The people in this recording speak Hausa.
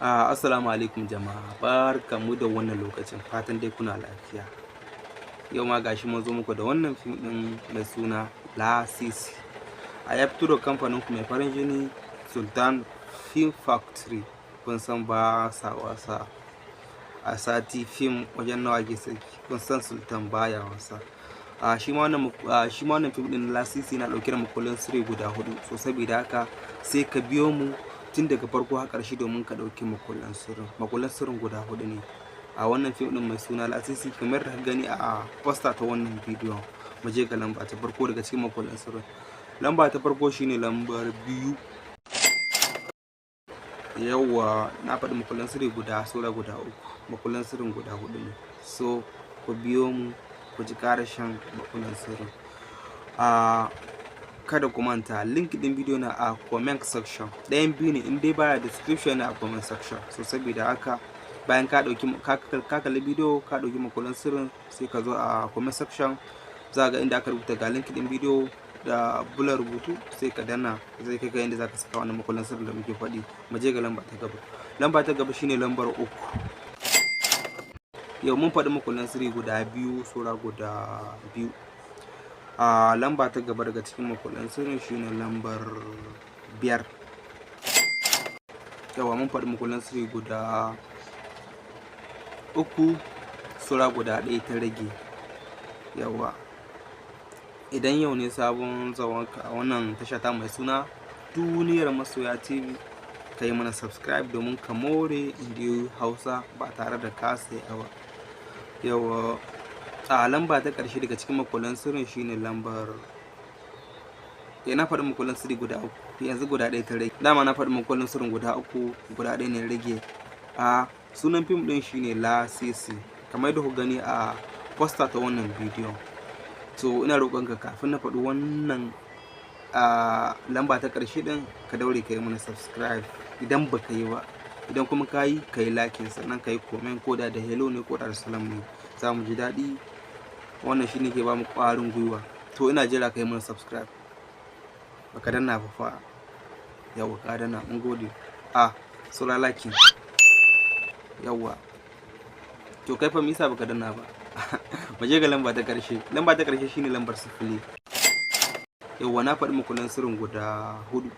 Assalamu alaikum jama'a, barkanmu da wannan lokacin, fatan dai kuna lafiya. Yau ma gashi mun zo muku da wannan fim ɗin mai suna Lasisi. A ya fito da kamfanin ku mai farin jini, Sultan Film Factory. Kun san ba sa wasa. A sati fim wajen nawa ake saki? Kun san Sultan baya wasa. A shi ma wannan fim ɗin Lasisi na ɗauke da makullan sirri guda huɗu. So saboda haka sai ka biyo mu tun daga farko har ƙarshe domin ka ɗauki makullan sirrin. Makullan sirrin guda huɗu ne a wannan fim ɗin mai suna Lasisi, kamar da ka gani a poster ta wannan bidiyon. Mu je ga lamba ta farko daga cikin makullan sirrin. Lamba ta farko shine lambar 2. Yawwa, na faɗi makullan sirri guda, saura guda uku. Makullan sirrin guda huɗu ne. So ku biyo mu ku ji ƙarashin makullan sirrin. Kada ku manta, link ɗin bidiyo na a comment section. Ɗayan biyu ne, in dai baya description, na a comment section. So saboda haka bayan ka ɗauki, ka kalli bidiyo, ka ɗauki makullan sirrin, sai ka zo a comment section, za ga inda aka rubuta "ga link ɗin bidiyo" da bulan rubutu, sai ka danna, zai kai ka inda zaka saka wannan makullan sirrin da muke faɗi. Mu je ga lamba ta gaba. Lamba ta gaba shine lambar 3. Yau mun faɗi makullan sirri guda biyu, saura guda biyu. A lamba ta gaba daga cikin makullan sirrin shine lambar 5. Yawwa, mun faɗi makullan sirri guda uku, saura guda ɗaya ta rage. Yawwa, idan yau ne sabon zuwanka a wannan tasha ta mai suna Duniyar Masoya TV, ka yi mana subscribe domin ka more indiyoyi Hausa ba tare da ka saya ba. Yawwa, a lamba ta ƙarshe daga cikin makullan sirrin shine lambar, na faɗi makullan sirri guda uku, yanzu guda ɗaya ta rage. Dama na faɗi makullan sirrin guda uku, guda ɗaya ne rage. A sunan fim ɗin shine Lasisi, kamar yadda ku gani a poster ta wannan bidiyon. To ina roƙonka, kafin na faɗi wannan a lamba ta ƙarshe ɗin, ka daure ka yi mana subscribe idan baka yi ba. Idan kuma ka yi, ka yi like, sannan ka yi comment, ko da da hello ne ko da salam ne, za mu ji daɗi. Wannan shine ke ba mu ƙwarin gwiwa. To ina jira ka yi mana subscribe. Baka danna ba fa? Yawwa, ka danna, mun gode. A saura liking. Yawwa, to kai fa, misa baka danna ba? Mu je ga lamba ta ƙarshe. Lamba ta ƙarshe shine lambar 0. Yawwa, na faɗi makullan sirrin guda hudu.